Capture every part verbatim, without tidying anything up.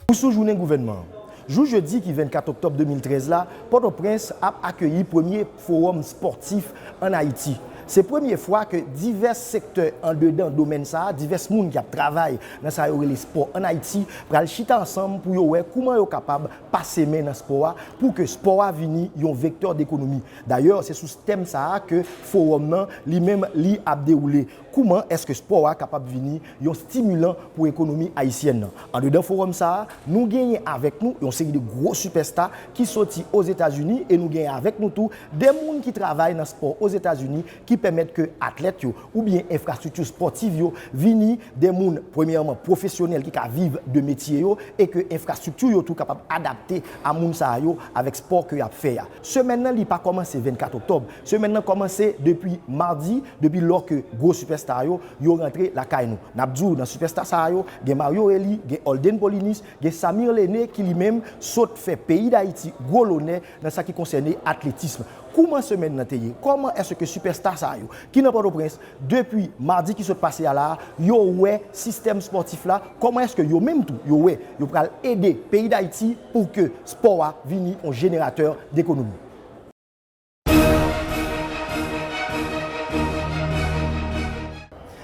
Nou sou jounen gouvènman an. Jou jedi ki vennkat oktòb de mil trèz la, Pòtoprens ap akeyi premye fowòm spòtif ann Ayiti. Se premye fwa ke divès sektè andedan domèn sa a, divès moun ki ap travay nan sa yo rele spò ann Ayiti, pral chita ansanm pou yo wè kouman yo kapab pase men nan spò a pou ke spò a vini yon vektè dekonomi. Dayè, se sou tèm sa a ke fowòm nan li menm li ap dewoule. Kouman èske spò a kapab vini yon stimilan pou ekonomi ayisyèn nan? Andedan fowòm sa a, nou genyen avèk nou yon seri de gwo sipèsta ki soti Ozetazini e nou genyen avèk nou tou de moun ki travay nan spò Ozetazini ki pèmèt ke atlèt yo oubyen enfrastrikti spòtiv yo vini de moun, premyèman, pwofesyonèl ki ka viv de metye yo e ke enfrastrikti yo tou kapab adapte a moun sa yo avèk spò ke y ap fè a. Semèn nan, li pa kòmanse vennkat oktòb. Semèn nan kòmanse depi madi, depi lò ke gwo sipèsta yo, yo rantre lakay nou. N ap di w, nan sipèsta sa yo, gen Mario Elie, gen Holden Paulinus, gen Samir Lene ki li menm sot fè peyi Dayiti gwo lonè nan sa ki konsène atletism. Kouman semèn nan te ye? Kòman èske sipèsta sa yo ki nan Pòtoprens depi madi ki sot pase a la a, yo wè sistèm spòtif la? Kòman èske yo menm tou yo wè yo pral ede peyi Dayiti pou ke spò a vini yon jeneratè dekonomi?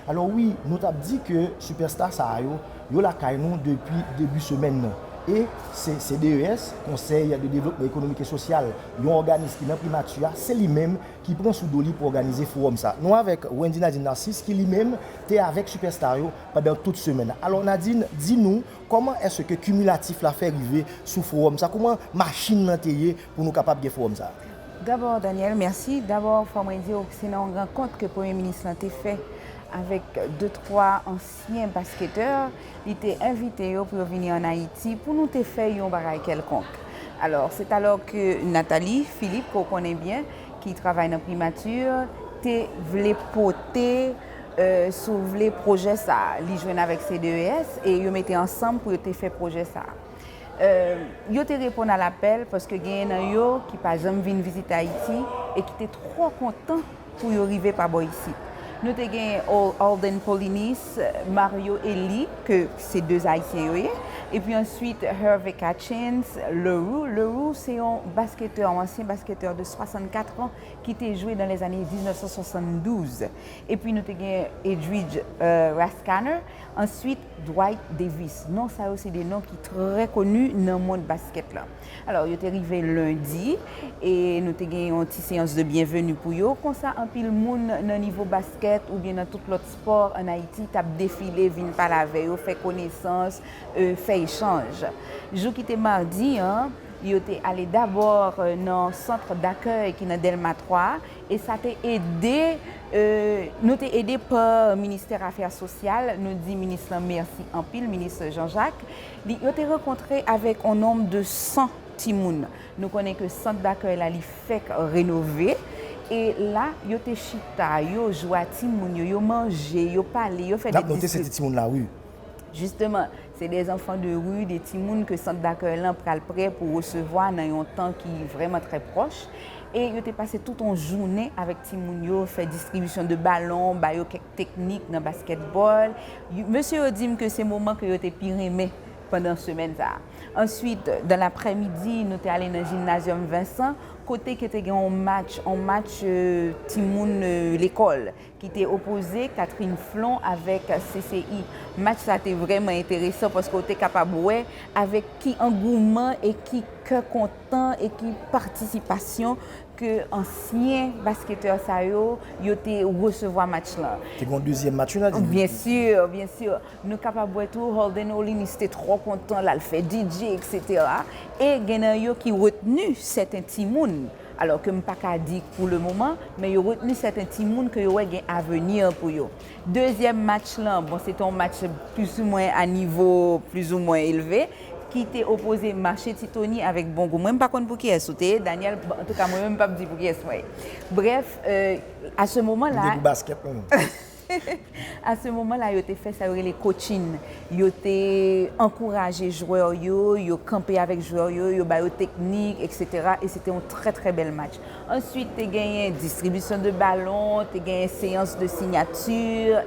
Alò wi, nou t ap di ke sipèsta sa a yo, yo lakay nou depi debi semèn nan. E se C D E S, Conseil de Développement Économique et Social, yon òganis ki nan primati a, se li menm ki pran sou do li pou òganize fowòm sa. Nou avèk Wendy Nadine Narcisse, ki li menm te avèk sipèsta yo pandan tout semèn nan. Alò Nadine, di nou, kòman èske kimilatif la fè rive sou fowòm sa? Kòman machin nan te ye pou nou kapab gen fowòm sa? Dabò, Daniel, mèsi. Dabò, fò mwen di w, se nan yon rankont ke Premye Minis lan te fè avèk de twa ansyen basketè. Li te envite yo pou yo vini ann Ayiti pou nou te fè yon bagay kèlkonk. Alò, se talò ke Nathalie Philippe, ke w konnen byen, ki travay nan primati, te vle pote, e, si w vle, pwojè sa a. Li jwenn avèk C D E S e yo mete ansanm pou yo te fè pwojè sa a. E, yo te reponn a lapèl paske genyen nan yo ki pa janm vin vizite Ayiti e ki te twò kontan pou yo rive pa bò isit. Nou te gen Al-, Alden Paulinis, Mario Elie, ke se de Ayisyen yo ye, epi answit Hervé Catchings, Leroux. Leroux se yon basketè, yon ansyen basketè de swasannkat an ki te jwe dans les années mil nèf san swasanndouz. Epi nou te gen Edwidge, e, Rascaner, answit Dwight Davis. Non sa yo se de non ki trè koni nan mond baskèt la. Alò, yo te rive lendi e nou te gen yon ti seyans de byenveni pou yo. Konsa, anpil moun nan nivo baskèt oubyen nan tout lòt spò ann Ayiti t ap defile, vin pale avè yo, fè konesans, e, fè echanj. Jou ki te madi an, yo te ale dabò, e, nan sant dakèy ki nan Dèlma twa, e sa te ede, e, nou te ede pa ministè afè sosyal, nou di minis lan mèsi anpil, minis Jean Jacques. Li, yo te rankontre avèk on nonb de san timoun. Nou konnen ke sant dakèy la, li fèk renove, e la, yo te chita, yo jwe a timoun yo, yo manje, yo pale, yo fè de diskisyon. N ap note se ti timoun la, wi. Jisteman, se de zanfan de ri, de timoun ke sant dakèy lan pral prè pou resevwa nan yon tan ki vrèman trè pwòch. E yo te pase tout yon jounen avèk timoun yo, fè distribisyon de balon, ba yo kèk teknik nan baskètbòl. Yo, mesye yo di m ke se moman ke yo te pi renmen pandan semèn sa a. Answit, dans l'après-midi, nou te ale nan Gymnasium Vincent, kote ke te gen yon match, yon match, e, timoun, e, lekòl ki te opoze Catherine Flon avèk C C I. Match sa te vrèman enteresan paske w te kapab wè avèk ki angouman e ki kè kontan e ki patisipasyon ke ansyen basketè sa yo, yo te resevwa match lan. Te gen yon dezyèm match, wi, Nadine? Byen si, byen si. Nou kapab wè tou, Holden Paulinis te twò kontan, l al fè D J, et cetera. E gen nan yo ki retni sèten timoun. Alò ke m pa ka di pou le moman, men yo retni sèten timoun ke yo wè gen avni pou yo. Dezyèm match lan, bon, se te yon match plizoumwen a nivo plizoumwen elve, ki te opoze Mache Ti Tony avèk Bon Gou. Mwen, m pa konn pou kiyès ou te ye, Daniel, bon, antouka, mwen menm, m p ap di pou kiyès mwen ye. Brèf, e, a se moman la, m te pou baskèt, mwen menm. A se moman la, yo te fè sa yo rele coaching. Yo te ankouraje jwè yo, yo kanpe avèk jwè yo, yo ba yo teknik, et cetera. E se te yon trè, trè bèl match. Answit, te genyen distribisyon de balon, te genyen seyans de sinyati,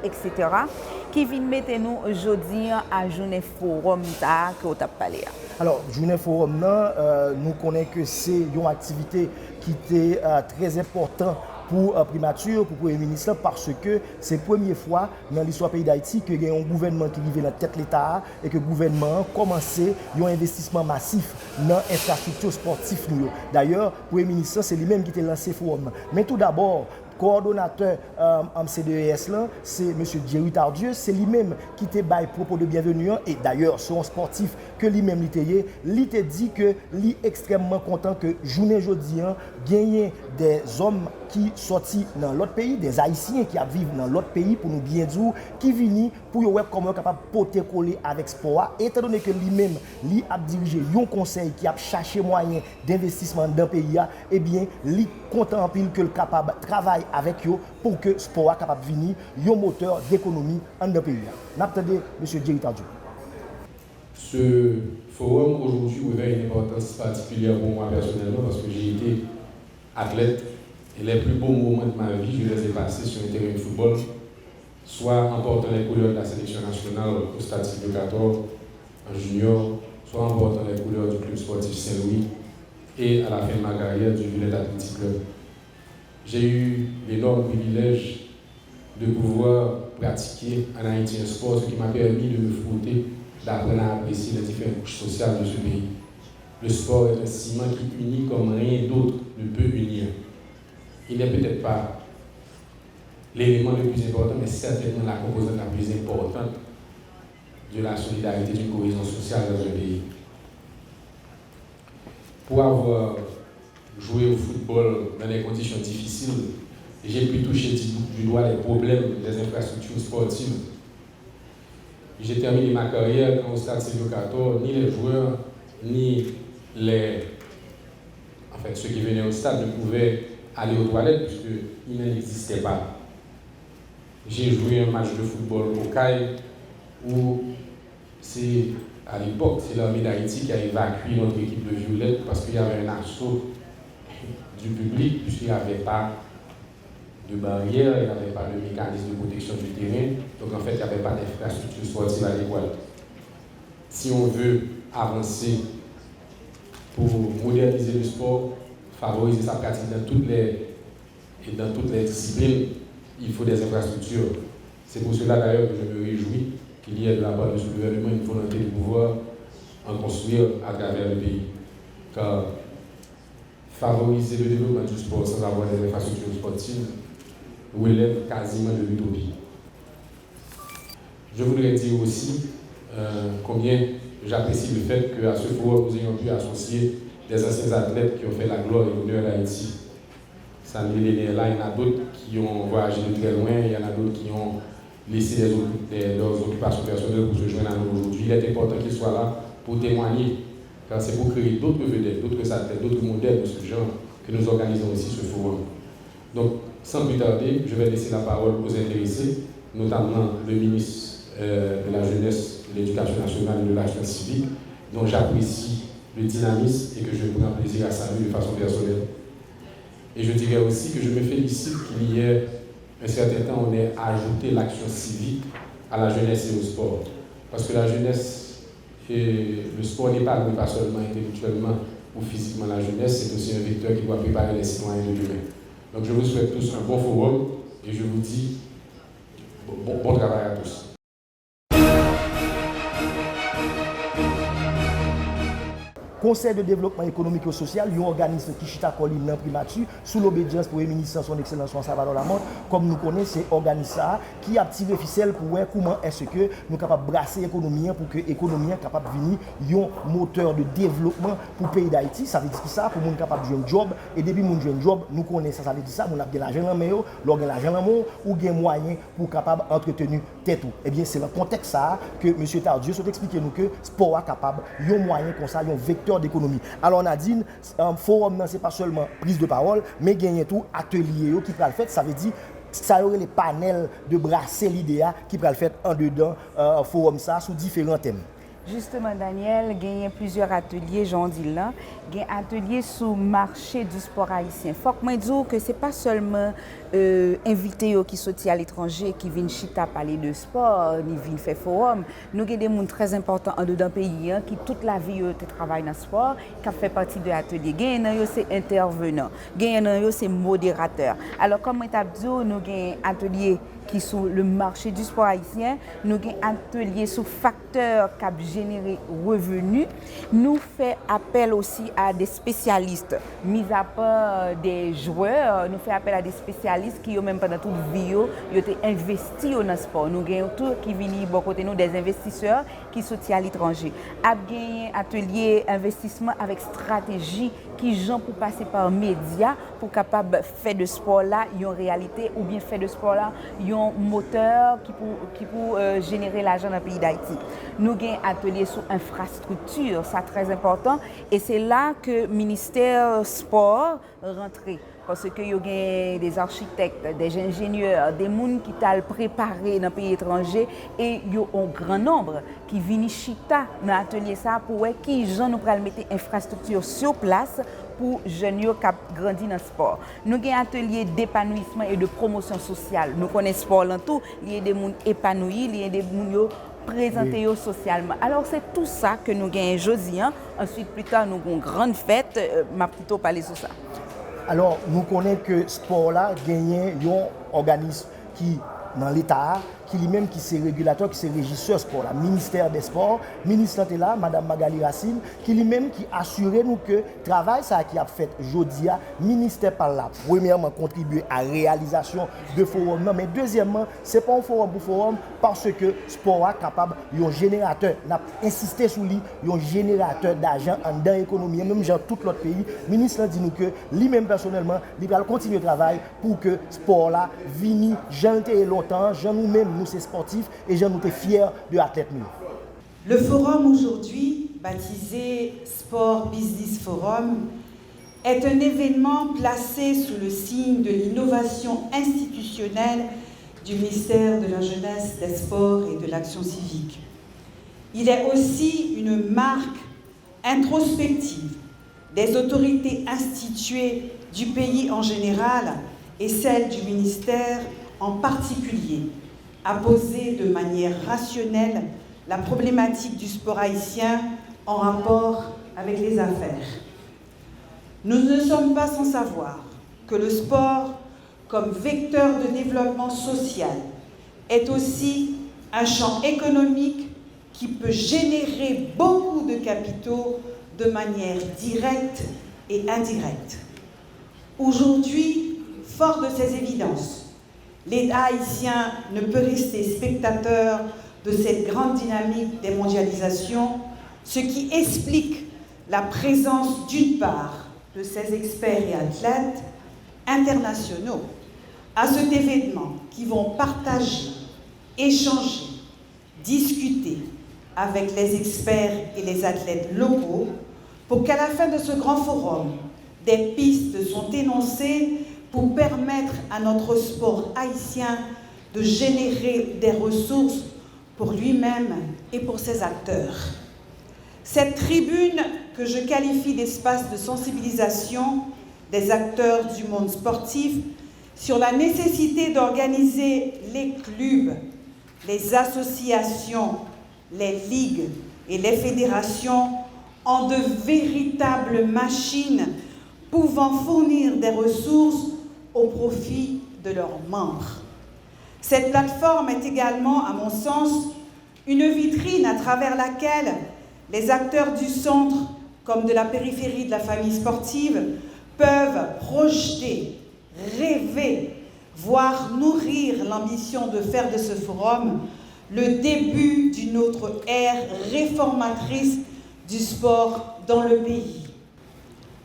et cetera, ki vin mete nou jodi an a jounen fowòm sa a ke w t ap pale a. Alò, jounen fowòm nan, euh, nou konnen ke se yon aktivite ki te, euh, trè enpòtan pou, euh, primati, pou premye minis lan, paske se premye fwa nan listwa peyi Dayiti ke gen yon gouvènman ki rive nan tèt Leta a e ke gouvènman an kòmanse yon envestisman masif nan enfrastrikti espòtif nou yo. Dayè, premye minis lan, se li menm ki te lanse fowòm nan. Men tou dabò, kowòdonatè, euh, C D E S lan, se mesye Jerry Tardieu, se li menm ki te bay pwopo de byenveni an, e dayè, se yon espòtif ke li menm li te ye, li te di ke li ekstrèmman kontan ke jounen jodi an, genyen de zòm ki sòti nan lòt peyi, de Ayisyen ki ap viv nan lòt peyi, pou nou byen di w, ki vini pou yo wè kòman yo kapab pote kole avèk spò a, etan done ke li menm, li ap dirije yon konsèy ki ap chache mwayen denvestisman anndan peyi a, ebyen, li kontan anpil ke l kapab travay avèk yo pou ke spò a kapab vini yon motè dekonomi anndan peyi a. N ap tande mesye Jerry Tardieu. Ce forum aujourd'hui revêt une importance particulière pour moi personnellement parce que j'ai été athlète et les plus beaux moments de ma vie, je les ai passés sur un terrain de football, soit en portant les couleurs de la sélection nationale au stade Sylvio Cator en junior, soit en portant les couleurs du club sportif Saint-Louis et à la fin de ma carrière du Villette Athletic Club. J'ai eu l'énorme privilège de pouvoir pratiquer en Haïti un sport, ce qui m'a permis de me frotter, d'apprendre à apprécier les différentes couches sociales de ce pays. Le sport est un ciment qui unit comme rien d'autre ne peut unir. Il n'est peut-être pas l'élément le plus important, mais certainement la composante la plus importante de la solidarité, d'une cohésion sociale dans un pays. Pour avoir joué au football dans des conditions difficiles, j'ai pu toucher du, du doigt les problèmes des infrastructures sportives. J'ai terminé ma carrière quand au stade Sylvio Cator, ni les joueurs, ni les, en fait, ceux qui venaient au stade ne pouvaient aller aux toilettes puisqu'il n'en existait pas. J'ai joué un match de football au CAI où c'est, à l'époque, c'est l'armée d'Haïti qui a évacué notre équipe de Violettes parce qu'il y avait un assaut du public, puisqu'il n'y avait pas de barrière, il n'y avait pas de mécanisme de protection du terrain. Donc en fait, il n'y avait pas d'infrastructure sportive adéquate. Si on veut avancer pour moderniser le sport, favoriser sa pratique dans toutes les, et dans toutes les disciplines, il faut des infrastructures. C'est pour cela d'ailleurs que je me réjouis qu'il y ait de la part de ce gouvernement une volonté de pouvoir en construire à travers le pays. Car favoriser le développement du sport sans avoir des infrastructures sportives relève quasiment de l'utopie. Je voudrais dire aussi euh, combien j'apprécie le fait qu'à ce forum, nous ayons pu associer des anciens athlètes qui ont fait la gloire et l'honneur d'Haïti. Samy Lene est là, il y en a d'autres qui ont voyagé de très loin, il y en a d'autres qui ont laissé des, des, leurs occupations personnelles pour se joindre à nous aujourd'hui. Il est important qu'ils soient là pour témoigner, car c'est pour créer d'autres vedettes, d'autres athlètes, d'autres modèles de ce genre que nous organisons aussi ce forum. Donc, sans plus tarder, je vais laisser la parole aux intéressés, notamment le ministre euh, de la Jeunesse, de l'Éducation nationale et de l'Action civique, dont j'apprécie le dynamisme et que je prends plaisir à saluer de façon personnelle. Et je dirais aussi que je me félicite qu'il y ait un certain temps, on ait ajouté l'action civique à la jeunesse et au sport. Parce que la jeunesse et le sport n'est pas loué pas seulement intellectuellement ou physiquement la jeunesse, c'est aussi un vecteur qui doit préparer les citoyens de demain. Donc je vous souhaite tous un bon forum et je vous dis bon, bon travail à tous. Konsèy de devlopman ekonomik e sosyal, yon òganis ki chita kò li nan primati, sou lobedyans Premye Minis lan, Son Ekselans Salvador Lamothe, kòm nou konnen, se òganis sa a ki ap tire fisèl pou wè kouman èske nou kapab brase ekonomi an pou ke ekonomi an kapab vini yon motè de devlopman pou peyi Dayiti. Sa vle di ki sa? Pou moun kapab jwenn djòb, e depi moun jwenn djòb, nou konnen sa sa vle di sa, moun ap gen lajan nan men yo, lè w gen lajan nan men w, ou gen mwayen pou w kapab antreteni tèt ou. Ebyen, se nan kontèks sa a ke mesye Tardieu sot eksplike nou ke spò a kapab yon mwayen konsa, yon vektè dekonomi. Alò, Nadine, s-, um, fowòm nan se pa sèlman priz de pawòl, men genyen tou atelye yo ki pral fèt, sa vle di Sa yo rele panèl de brase lide a ki pral fèt andedan, euh, fowòm sa a sou diferan tèm. Jisteman, Daniel, genyen plizyè atelye, jan w di l lan. Gen atelye sou mache di spò ayisyen. Fòk mwen di w ke se pa sèlman, euh, envite yo ki soti aletranje ki vin chita pale de spò, ni vin fè fowòm. Nou gen de moun trè enpòtan andedan peyi an ki tout lavi yo te travay nan spò, k ap fè pati de atelye. Genyen nan yo se entèvenan, genyen nan yo se moderatè. Alò, kòm mwen t ap di w, nou gen atelye ki sou le marché du sport haïtien, nou gen atelye sou faktè k ap jenere reveni. Nou fè apèl osi a de spesyalis, mizapa de jwè, nou fè apèl a de spesyalis ki yo menm pandan tout vi yo, yo te envesti yo nan spò. Nou gen yo tou ki vini bò kote nou, de envestisè ki soti aletranje. Ap genyen atelye envestisman avèk estrateji, ki jan pou pase pa medya pou kapab fè de spò la yon reyalite oubyen fè de spò la yon motè ki pou, ki pou, euh, jenere lajan nan peyi Dayiti. Nou gen atelye sou enfrastrikti, sa trè enpòtan, e se la ke ministè spò rantre, paske yo gen de architect, de enjenyè, de moun ki t al prepare nan peyi etranje, e yo an gran nonb ki vini chita nan atelye sa a pou wè ki jan nou pral mete enfrastrikti sou plas pou jèn yo k ap grandi nan spò. Nou gen atelye depanouisman e de pwomosyon sosyal. Nou konnen spò lan tou, li ede moun epanouyi, li ede moun yo prezante yo sosyalman. Alò, se tou sa ke nou genyen jodi an. Answit, pli ta, nou gen yon grann fèt, euh, m ap pito pale sou sa. Alò, nou konnen ke spò la genyen yon òganis ki nan Leta a, ki li menm ki se regilatè, ki se rejisè spò la, ministè dè spò, minis lan te la, Madam Magalie Racine, ki li menm ki asire nou ke travay sa a ki ap fèt jodi a, ministè pa l la, premyèman kontribye a reyalizasyon de fowòm nan, men dezyèmman, se pa yon fowòm pou fowòm, paske spò a kapab yon jeneratè, n ap ensiste sou li, yon jeneratè dajan anndan ekonomi an, menm jan tout lòt peyi. Minis lan di nou ke li menm pèsonèlman, li pral kontinye travay pou ke spò la vini jan l te ye lontan an, jan nou menm nou se spòtif e jan nou te fyè de atlèt nou yo. Le forum aujourd'hui, baptisé Sport Business Forum, est un événement placé sous le signe de l'innovation institutionnelle du ministère de la Jeunesse, des Sports et de l'Action Civique. Il est aussi une marque introspective des autorités instituées du pays en général et celle du ministère en particulier, à poser de manière rationnelle la problématique du sport haïtien en rapport avec les affaires. Nous ne sommes pas sans savoir que le sport, comme vecteur de développement social, est aussi un champ économique qui peut générer beaucoup de capitaux de manière directe et indirecte. Aujourd'hui, fort de ces évidences, l'État haïtien ne peut rester spectateur de cette grande dynamique de mondialisation, ce qui explique la présence d'une part de ces experts et athlètes internationaux à cet événement qui vont partager, échanger, discuter avec les experts et les athlètes locaux pour qu'à la fin de ce grand forum, des pistes sont énoncées pour permettre à notre sport haïtien de générer des ressources pour lui-même et pour ses acteurs. Cette tribune, que je qualifie d'espace de sensibilisation des acteurs du monde sportif sur la nécessité d'organiser les clubs, les associations, les ligues et les fédérations en de véritables machines pouvant fournir des ressources au profit de leurs membres. Cette plateforme est également, à mon sens, une vitrine à travers laquelle les acteurs du centre comme de la périphérie de la famille sportive peuvent projeter, rêver, voire nourrir l'ambition de faire de ce forum le début d'une autre ère réformatrice du sport dans le pays.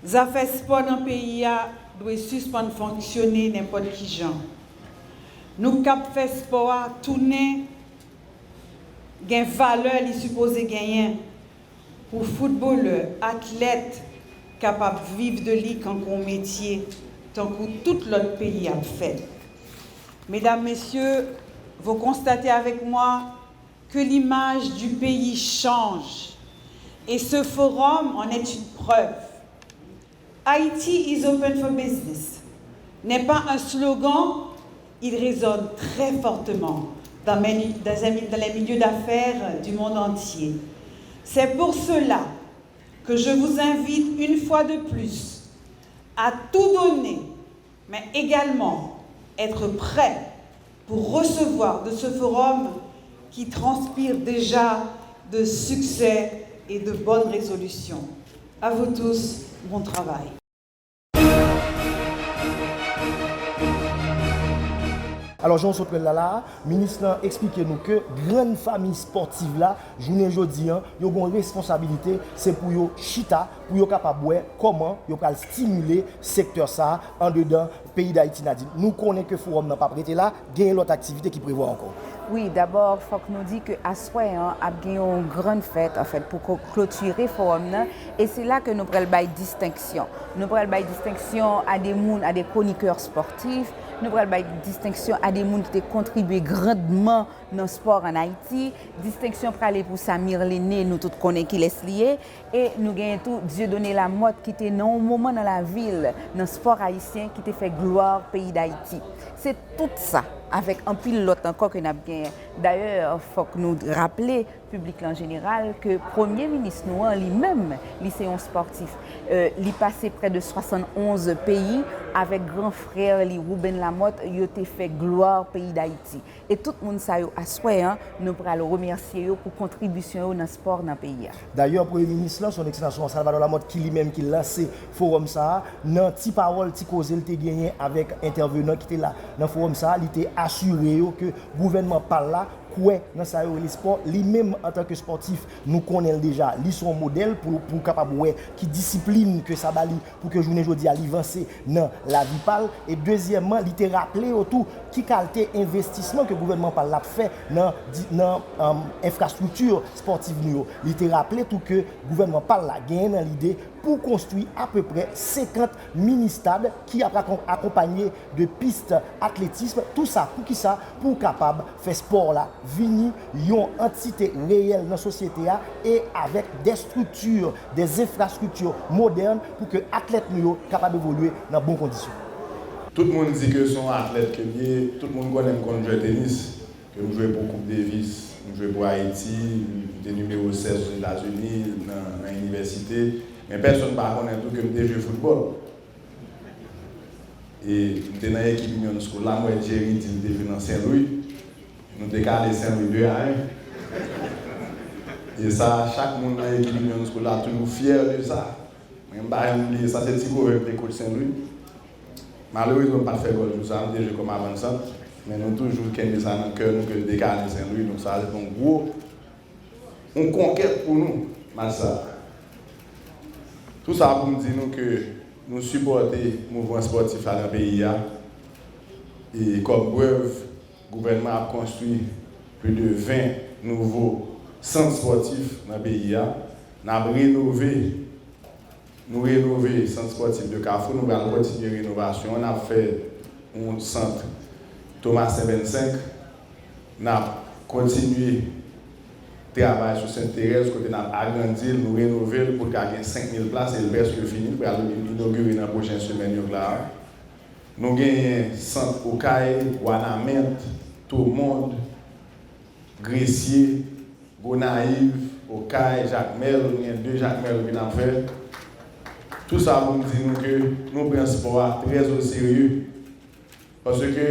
Zafè spò nan peyi a dwe sispann fonksyone nenpòt ki jan. Nou kab fè spò a tounen gen valè li sipoze genyen pou foutbolè, atlèt kapab viv de li kankou yon metye tankou tout lòt peyi ap fè. Mesdames, Messieurs, vous constatez avec moi que l'image du pays change et ce forum en est une preuve. Haiti is open for business n'est pas un slogan, il résonne très fortement dans, dans les milieux d'affaires du monde entier. C'est pour cela que je vous invite une fois de plus à tout donner, mais également être prêt pour recevoir de ce forum qui transpire déjà de succès et de bonnes résolutions. À vous tous, bon travail. Alò, jan w sot wè l la la a, minis lan eksplike nou ke grann fanmi spòtif la, jounen jodi a, yo gen yon responsabilite, se pou yo chita, pou yo kapab wè kòman yo pral stimile sektè sa a andedan peyi Dayiti. Nadine, nou konnen ke fowòm nan p ap rete la, genyen lòt aktivite ki prevwa ankò. Wi, dabò, fòk nou di ke aswè an ap gen yon grann fèt, anfèt, pou klotire fowòm nan, e se la ke nou pral bay distenksyon. Nou pral bay distenksyon a de moun, a de konikè spòtif, nou pral bay distenksyon a de moun ki te kontribye grandman nan spò ann Ayiti. Distenksyon prale pou Samir Lene, nou tout konnen kilès li ye. E nou genyen tou Dieudonné Lamothe ki te nan yon moman nan lavi l, nan spò ayisyen, ki te fè glwa peyi Dayiti. Se tout sa, avèk anpil lòt ankò ke n ap genyen. Dayè, fòk nou raple piblik la an jeneral ke premye minis nou an, li menm, li se yon spòtif. Li pase prè de swasannonz peyi avèk gran frè li, Rouben Lamothe, yo te fè glwa peyi Dayiti. E tout moun sa yo aswè an, nou pral remèsye yo pou kontribisyon yo nan spò nan peyi a. Dayè, Premye Minis lan, Son Ekselans Salvador Lamothe, ki li menm ki lanse fowòm sa a, nan ti pawòl, ti koze l te genyen avèk entèvenan ki te la nan fowòm sa a, li te asire yo ke gouvènman pa l la kwè nan sa yo rele spò. Li menm, antanke spòtif, nou konnen l deja, li se yon modèl pou, pou kapab wè ki disiplin ke sa ba li pou ke jounen jodi a li vanse nan lavi pa l. E dezyèmman, li te raple yo tou ki kalte envestisman ke gouvènman pa l la ap fè nan, nan enfrastrikti spòtif nou yo. Li te raple tou ke gouvènman pa l la genyen nan lide pou konstwi apeprè senkant mini stad ki ap akonpanye de pis atletism, tou sa pou kisa? Pou kapab fè spò la vini yon antite reyèl nan sosyete a e avèk de estrikti, de enfrastrikti modèn pou ke atlèt nou yo kapab evolye nan bon kondisyon. Tout moun di ke se yon atlèt ke m ye, tout moun konnen m konn jwe tenis, ke m jwe pou Koup Davis, m jwe pou Ayiti, m te nimewo sèz Ozetazini nan, nan inivèsite, men pèsonn pa konnen tou ke m te jwe foutbòl. E m te nan ekip Union School la, m wè Jerry di l te jwe nan Sen Lwi. Nou te kale Sen Lwi de a en. E sa, chak moun nan ekip Union School la toujou fyè de sa. Mwen, m pa janm bliye sa, se Ti Kove ki te coach Sen Lwi. Malerezman, m pa t fè gòl jou sa a, m te jwe kòm avansant. Men nou toujou kenbe sa nan kè nou ke n te kale Sen Lwi. Donk, sa se te yon gwo yon konkèt pou nou, match sa a. Tou sa pou m di nou ke nou sipòte mouvman espòtif la nan peyi a. E kòm prèv, gouvènman ap konstwi plis de ven nouvo sant espòtif nan peyi a. N ap renove Nou renove sant espòtif de Kafou, nou pral kontinye renovasyon an, n ap fè yon sant Thomasin vennsenk, n ap kontinye travay sou Sent Terèz kote n ap agrandi l, nou renove l pou l ka gen senk mil plas e l prèske fini, l pral inogire nan pwochen semèn yo k la a. Nou genyen sant Okay, Wanament, Tomond, Gresye, Gonayiv, Okay, Jakmèl, nou gen de Jakmèl ke n ap fè. Tou sa pou m di nou ke nou pran spò a trè o serye. Paske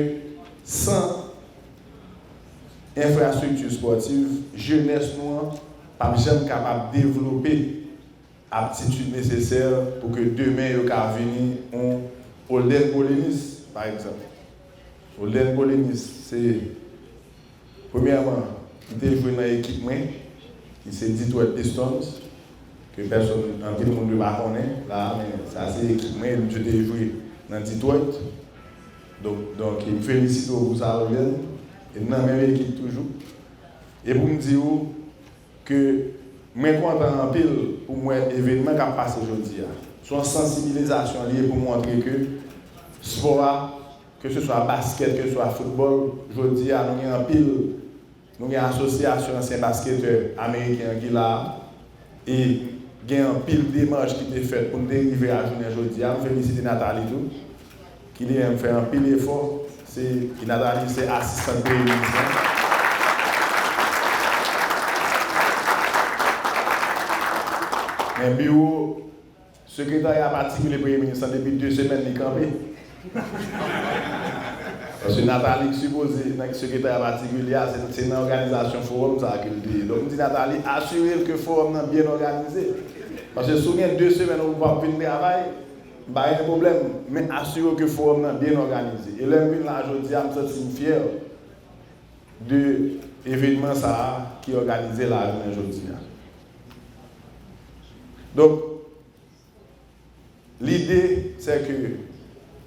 san enfrastrikti espòtif, jenès nou an p ap janm kapab devlope aptitid nesesè pou ke demen yo ka vini yon Holden Polynice, pa egzanp. Holden Polynice, se Premyèman, m te jwe nan ekip mwen, ki se Detroit Pistons, ke pèsonn, anpil moun yo pa konnen la, men sa se ekip mwen, e m te jwe nan Detroit. Donk, donk, m felisite w pou sa, William. E m nan menm ekip toujou. E pou m di w ke mwen kontan anpil pou m wè evènman k ap pase jodi a. Se yon sansibilizasyon li ye pou montre ke spò a keseswa baskèt, keseswa foutbòl, jodi a nou gen anpil, nou gen asosyasyon ansyen basketè ameriken an ki la a, e gen anpil demach ki te fèt pou n te rive a jounen jodi a. M felisite Nathalie tou, ki li menm fè anpil efò. Se, e Nathalie se asistan premye minis lan. Men biwo Sekretarya patikilye Premye Minis lan depi de semèn li kanpe. Paske Nathalie ki sipoze nan sekretarya patikilye a, se, se nan òganizasyon fowòm sa a ke l te ye. Donk, m di Nathalie, asire l ke fowòm nan byen òganize. Paske si w gen de semèn ou p ap vin travay, m pa gen pwoblèm, men asire w ke fowòm nan byen òganize. E lè m vin la jodi a, m santi m fyè de evenman sa a ki òganize la jounen jodi a. Donk, lide, se ke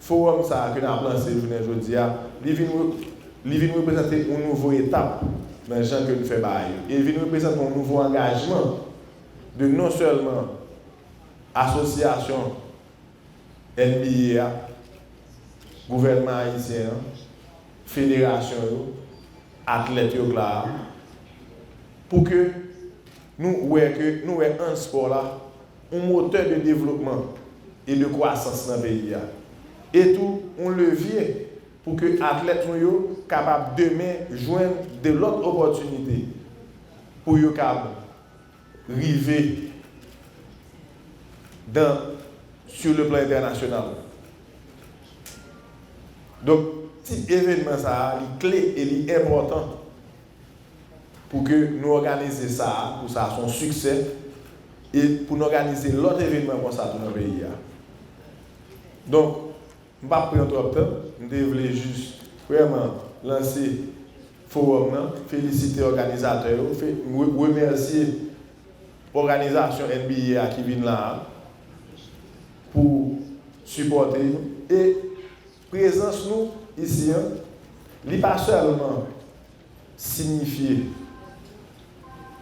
fowòm sa a ke n ap lanse jounen jodi a, li vin re-, li vin reprezante yon nouvo etap nan jan ke n fè bagay yo. E li vin reprezante yon nouvo angajman de non sèlman asosyasyon N B A a, gouvènman ayisyen an, federasyon yo, atlèt yo k la a, pou ke nou wè ke, nou wè an spò la, yon motè de devlopman e de kwasans nan peyi a. E tou, yon levye pou ke atlèt nou yo kapab demen jwenn de lòt opòtinite pou yo kab rive dan, sur le plan entènasyonal. Donk, ti evenman sa a, li kle e li enpòtan pou ke nou òganize sa a, pou sa a se yon siksè, e pou n òganize lòt evenman konsa tou nan peyi a. Donk, m p ap pran twòp tan, m te vle jis vrèman lanse fowòm nan, felisite òganizatè yo, fe-, re-, remèsye òganizasyon N B A a ki vin la a pou sipòte nou. E prezans nou isi an, li pa sèlman siyifye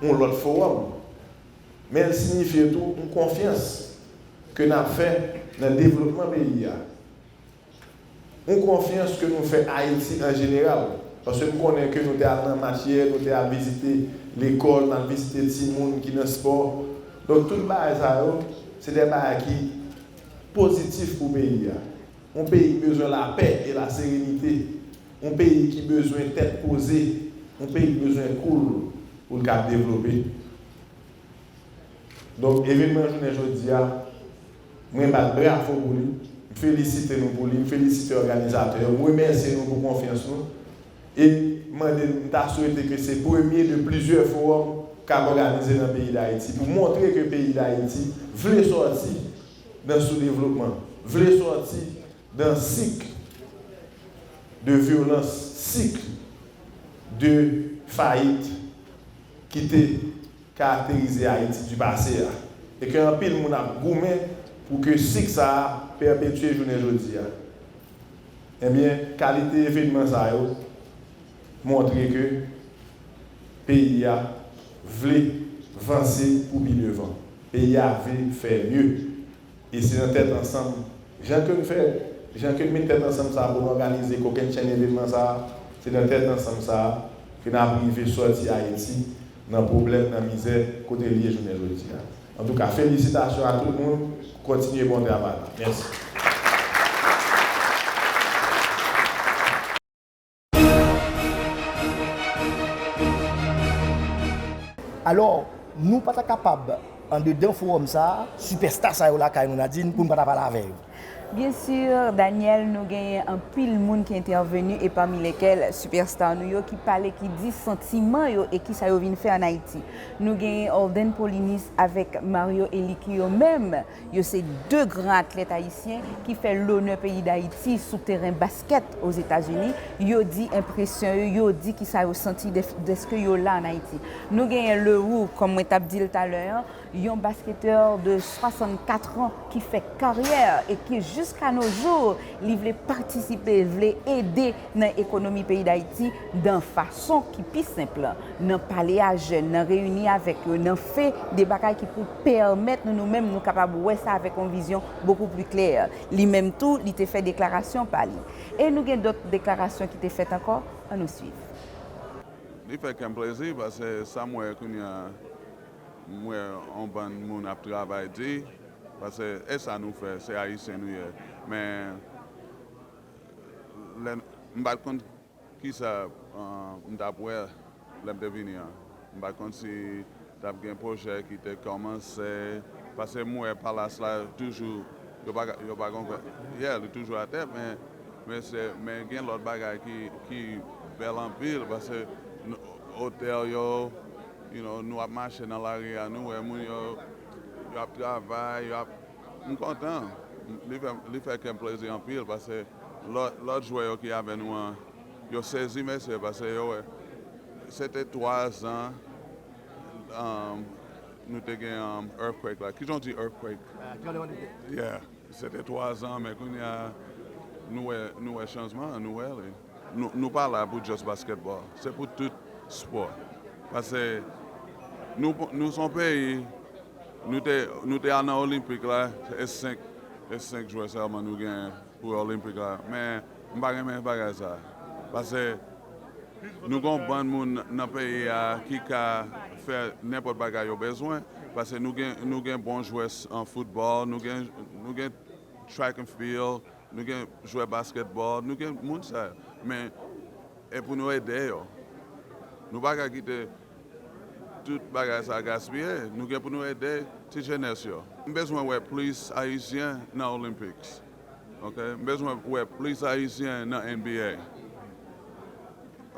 yon lòt fowòm, men l siyifye tou yon konfyans ke n ap fè nan devlopman peyi a. Yon konfyans ke nou fè Ayiti an jeneral. Paske m konnen ke nou te al nan match yè, nou te al vizite lekòl, n al vizite timoun ki nan spò. Donk, tout bagay sa yo, se de bagay ki pozitif pou peyi a. Yon peyi ki bezwen lapè e laserenite. Yon peyi ki bezwen tèt poze. Yon peyi ki bezwen cool pou l ka devlope. Donk, evenman jounen jodi a, mwen bat bravo pou li, m felisite nou pou li, m felisite òganizatè yo, m remèsye nou pou konfyans nou, e m mande, m ta swete ke se premye de plizyè fowòm k ap òganize nan peyi Dayiti, pou montre ke peyi Dayiti vle sòti nan soudevlopman, vle sòti dan sik de vyolans, sik de fayit ki te karakterize Ayiti di pase a, e ke anpil moun ap goumen pou ke sik sa a pèpetye jounen jodi a. Ebyen, kalite evenman sa yo montre ke peyi a vle vanse pou pi devan. Peyi a vle fè mye. E se nan tèt ansanm, jan ke n fè, jan ke n met tèt ansanm sa a pou n òganize kokennchenn evenman sa a, se nan tèt ansanm sa a ke n ap rive sòti Ayiti nan pwoblèm, nan mizè, kote l ye jounen jodi a. Antouka, felisitasyon a tout moun, kontinye bon travay la. Mèsi. Alò, nou pa ta kapab, andedan fowòm sa a, sipèsta sa yo lakay nou, Nadine, pou n pa ta pale avè yo. Byen si, Daniel, nou genyen anpil moun ki entèveni e pami lekel sipèsta nou yo ki pale, ki di santiman yo e kisa yo vin fè ann Ayiti. Nou genyen Holden Polynice avèk Mario Eli ki yo menm, yo se de gran atlèt ayisyen ki fè lonè peyi Dayiti sou teren baskèt Ozetazini. Yo di enpresyon yo, yo di kisa yo santi dèske yo la ann Ayiti. Nou genyen Leroux, kòm mwen t ap di l talè a, yon basketè de swasannkat an ki fè karyè e ki Jiska no jou, li vle patisipe, vle ede nan ekonomi peyi Dayiti nan fason ki pi senp, nan pale a jèn, nan reyini avèk yo, nan fè de bagay ki pou pèmèt nou, nou menm, nou kapab wè sa avèk yon vizyon bokou pli klè. Li menm tou, li te fè deklarasyon pa li. E nou gen dòt deklarasyon ki te fèt ankò, ann nou swiv. Li fè kè m plezi, paske sa m wè kounye a, m wè yon bann moun ap travay di, paske e sa nou fè, se Ayisyen nou ye. Men lè m pa t konn kisa m t ap wè lè m te vini an. M pa t konn si t ap gen pwojè ki te kòmanse, paske m wè palas la toujou, yo pa, yo pa gon, yeah, li toujou atè, men, men, se, men gen lòt bagay ki, ki bèl anpil, paske otèl yo, you know, nou ap mache nan lari a, nou wè moun yo, yo ap travay, yo ap, m kontan, li fè, li fè kè m plezi anpil, paske lòt, lòt jwè yo ki avè nou an, yo sezi mesye, paske yo wè, se te twa zan, um, nou te gen, um, earthquake la. Kijan w di earthquake? Yeah. Se te twa zan, men kounye a, nou wè, nou wè chanjman an, nou wè li. Nou, nou pa la pou just basketball. Se pou tout spò. Paske nou, nou se yon peyi, nou te, nou te al nan Olenpik la, e senk, e senk jwè sèlman nou genyen pou Olenpik la. Men, m pa renmen bagay sa. Paske nou gen yon bann moun nan peyi a ki ka fè nenpòt bagay yo bezwen. Paske nou gen, nou gen bon jwè an foutbòl, nou gen, nou gen track and field, nou gen jwè basketball, nou gen moun sa yo. Men, e pou nou ede yo. Nou pa ka kite tout bagay sa gaspiye. Nou gen pou nou ede ti jenès yo. M bezwen wè plis Ayisyen nan Olympics. Ok? M bezwen wè plis Ayisyen nan N B A.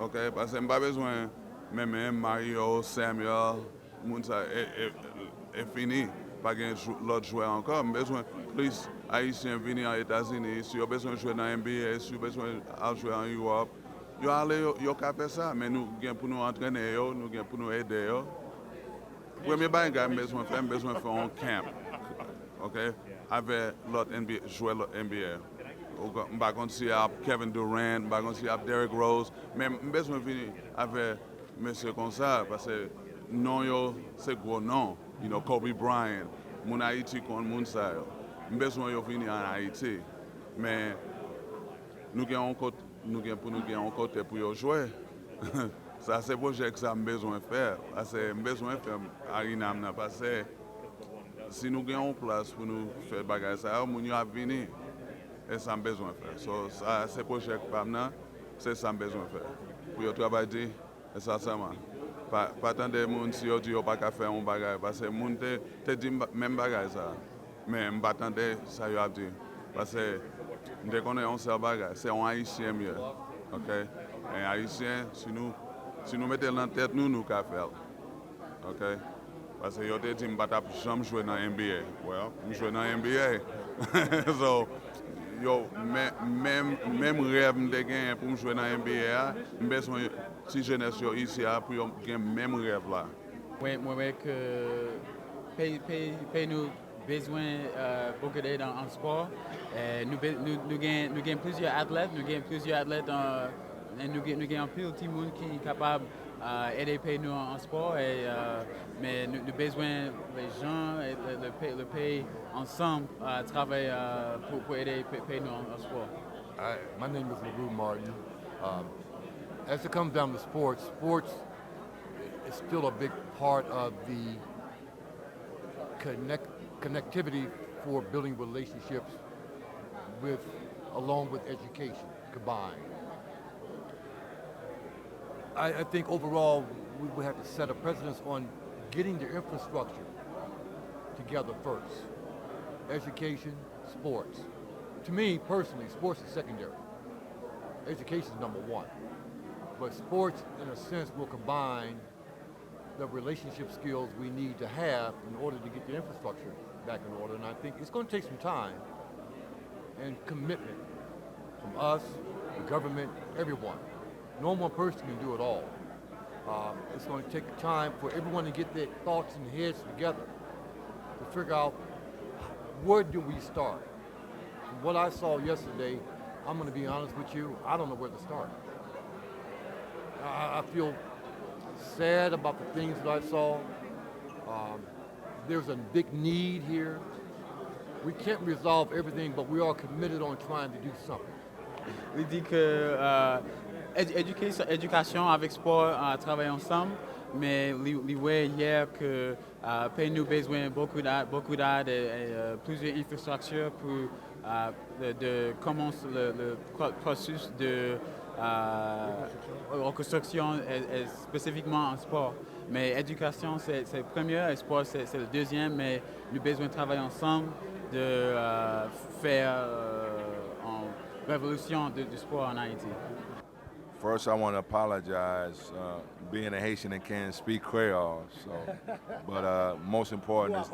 Ok? Paske m pa bezwen men menm Mario, Samuel, moun sa, e, e, e fini. Pa gen lòt jwè ankò. M bezwen plis Ayisyen vini an Etazini. Si yo bezwen jwe nan N B A, si yo bezwen al jwe an Ewòp, yo ale, yo, yo ka fè sa. Men nou gen pou nou antrene yo, nou gen pou nou ede yo. Premye bagay m bezwen fè, m bezwen fè yon camp, ok, avè lòt N B A, jwè lòt N B A. M pa konn si ap Kevin Durant, m pa konn si ap Derrick Rose, men m bezwen vini avè mesye konsa, paske non yo se gwo non, you know, Kobe Bryant, moun Ayiti konn moun sa yo. M bezwen yo vini an Ayiti, men nou gen yon kote, nou gen pou nou gen yon kote pou yo jwe. Sa se pwojè sa m bezwen fè, paske m bezwen fè arena m nan, paske si nou gen yon plas pou nou fè bagay sa yo, moun yo ap vini. E sa m bezwen fè. So, sa se pwojè pa m nan, se sa m bezwen fè. Pou yo travay di, e sa sèlman. Pa, pa tande moun si yo di yo pa ka fè yon bagay, paske moun te, te di m menm bagay sa. Men m pa tande sa yo ap di. Paske m te konnen yon sèl bagay, se yon Ayisyen m ye. Ok? En Ayisyen, si nou, si nou mete l nan tèt nou, nou ka fè l. Ok? Paske yo te di m pa t ap janm jwe nan N B A. Well, m jwe nan N B A. So, yo, men, menm, menm rèv m te genyen pou m jwe nan N B A a, m bezwen ti jenès yo isi a pou yo gen menm rèv la. Mwen, mwen wè ke peyi, peyi, peyi nou bezwen, euh, bokou dèyè nan, an spò. Euh, nou, be- nou, nou gen, nou gen plizyè atlèt, nou gen plizyè atlèt, euh, e nou gen, nou gen anpil timoun ki kapab, euh, ede peyi nou an, an spò. E, euh, men nou, nou bezwen le jan e le, le, pe- le peyi ansanm, euh, travay, euh, pou, pou ede pe- peyi nou an, an spò. I, my name is LaRue Martin. Um, as it comes down to sports, sports is still a big part of the connect, connectivity for building relationships with, along with education combined. I, I think overall we, we have to set a precedence on getting the infrastructure together first. Education, sports. To me personally, sports is secondary. Education is number one. But sports, in a sense, will combine the relationship skills we need to have in order to get the infrastructure back in order. And I think it's going to take some time and commitment from us, the government, everyone. No one person can do it all. Um, it's going to take time for everyone to get their thoughts and heads together to figure out where do we start. What I saw yesterday, I'm going to be honest with you, I don't know where to start. I, I feel sad about the things that I saw. Um, there's a big need here. We can't resolve everything, but we are committed on trying to do something. Li di ke euh, ed- edikasyon, edikasyon avèk spò euh, travay ansanm, men li, li wè yè ke euh, peyi nou bezwen beaucoup d'aide, beaucoup d'aide et, et euh, plusieurs infrastructures pour euh, de, de commencer le, le pro- processus de euh, reconstruction et, et spécifiquement en sport. Mais éducation, c'est c'est le premier, et sport, c'est c'est le deuxième, mais nous avons besoin de travailler ensemble, de euh, faire euh, une révolution de- du sport en Haïti. First, I want to apologize. Uh, being a Haitian and can't speak Creole, so. But uh, most important is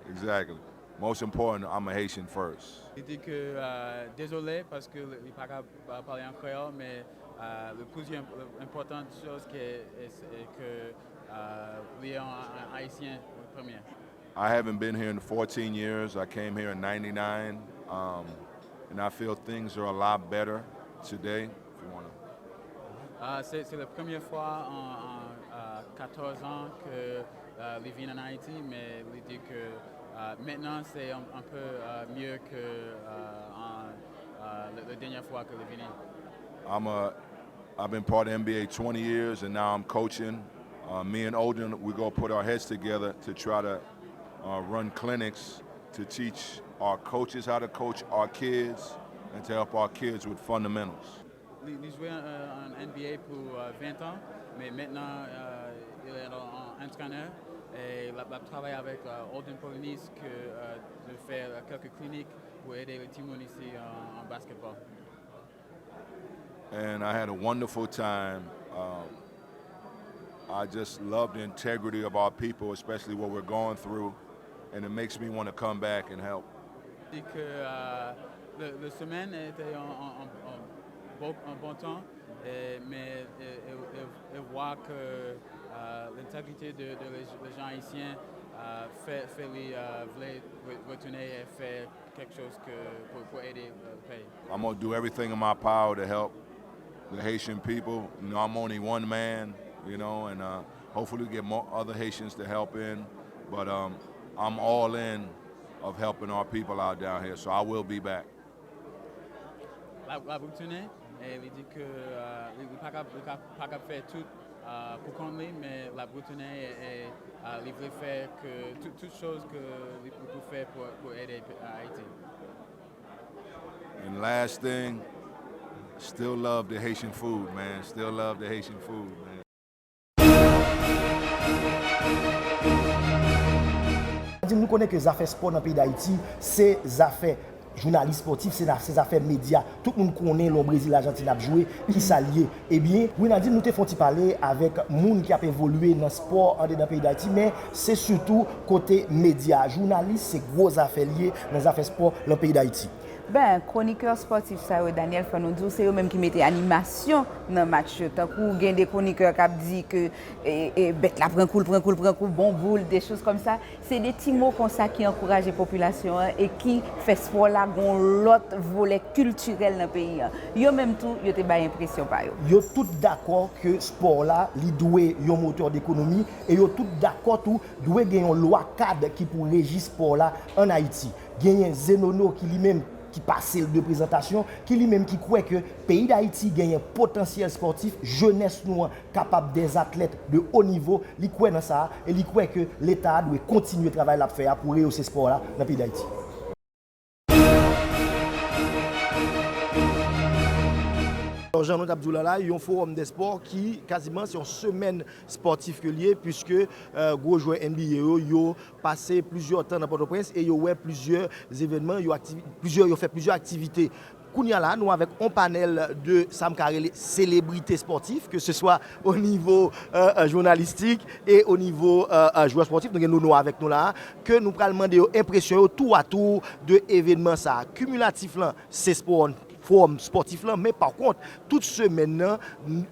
exactly. Most important, I'm a Haitian first. Li di ke euh, désolé paske li pa ka pale an kreyòl, men euh, le plus im- important chose ke, est, est que euh, li est un, un haïtien au premier. I haven't been here in fourteen years. I came here in ninety-nine, um, and I feel things are a lot better today. If you want to. Ah, c'est c'est la première fois en, en euh, quatorze ans que euh, li vin en Haïti, mais li dit que euh, maintenant c'est un, un peu euh, mieux que euh, en, euh, la, la dernière fois que li vini. I'm a, I've been part of N B A twenty years, and now I'm coaching. Uh, me and Odin, we go put our heads together to try to uh, run clinics to teach our coaches how to coach our kids and to help our kids with fundamentals. Li, li jwe an, an N B A pou euh, vingt ans, men mentnan euh, il est un entraîneur et l ap travay avèk euh, Olden Polinis ke euh, de faire euh, quelques cliniques pour aider les timoun ici en, en basketball. And I had a wonderful time. Um, I just love the integrity of our people, especially what we're going through, and it makes me want to come back and help. Di ke euh, le, le semaine était un, un, un, un bon, un bon temps, et, mais et, et, et, et voir que euh, l'intégrité de, de les, les gens haïtiens euh, fait, fait les euh, voulait re- retourner et faire quelque chose que pour, pour aider euh, le pays. I'm gonna do everything in my power to help the Haitian people. You know, I'm only one man, you know, and uh, hopefully we get more other Haitians to help in. But um, I'm all in of helping our people out down here, so I will be back. L ap l ap retounen, e li di ke euh, li li pa kab li ka- pa kab fè tout euh, pou kont li, men l ap retounen e, e euh, li vle fè ke tout, tout choz ke li pou pou fè pou, pou ede Ayiti. And last thing, still love the Haitian food, man. Still love the Haitian food, man. Di nou konnen ke zafè spò nan peyi Dayiti se zafè jounalis spòtif, se se zafè medya. Tout moun konnen lè yon Brezil Ajantin ap jwe, kisa l ye. Ebyen, Winadine, nou te fè yon ti pale avèk moun ki ap evolye nan spò andedan peyi Dayiti, men se sitou kote medya. Jounalis se gwo zafè l ye nan zafè spò nan peyi Dayiti. Ben, kwonikè spòtif sa yo, Daniel, fò nou di w, se yo menm ki mete animasyon nan match yo. Tankou gen de kwonikè k ap di ke e, e, bèt la pran kou, l pran kou, l pran kou, bon boul, de choz kòmsa. Se de ti mo konsa ki ankouraje popilasyon an e ki fè spò la gon lòt volè kiltirèl nan peyi an. Yo menm tou, yo te bay enpresyon pa yo. Yo tout dakò ke spò la, li dwe yon motè dekonomi e yo tout dakò tou dwe gen yon lwa kad ki pou reji spò la ann Ayiti. Genyen Zenono ki li menm ki pase l de prezantasyon, ki li menm ki kwè ke peyi Dayiti genyen potansyèl spòtif, jenès nou an kapab dè atlèt de o nivo, li kwè nan sa a e li kwè ke Leta a dwe kontinye travay l ap fè a pou reyose spò la nan peyi Dayiti. Jan nou t ap di w la la, yon fowòm dè spò ki kaziman se yon semèn spòtif ke l ye, piske gwo jwè N B A yo, yo pase plizyè tan nan Pòtoprens e yo wè plizyè evènman, yo aktivi, plizyè, yo fè plizyè aktivite. Kounye a la, nou avèk yon panèl de sa m ka rele selebrite spòtif, ke se swa o nivo euh, euh, jounalistik e o nivo euh, euh, jwè spòtif. Nou gen Nono avèk nou la, ke nou pral mande yo enpresyon yo tou a tou de evènman sa. Kimilatif lan, se spò, fowòm spòtif lan, men pa kont, tout semèn nan,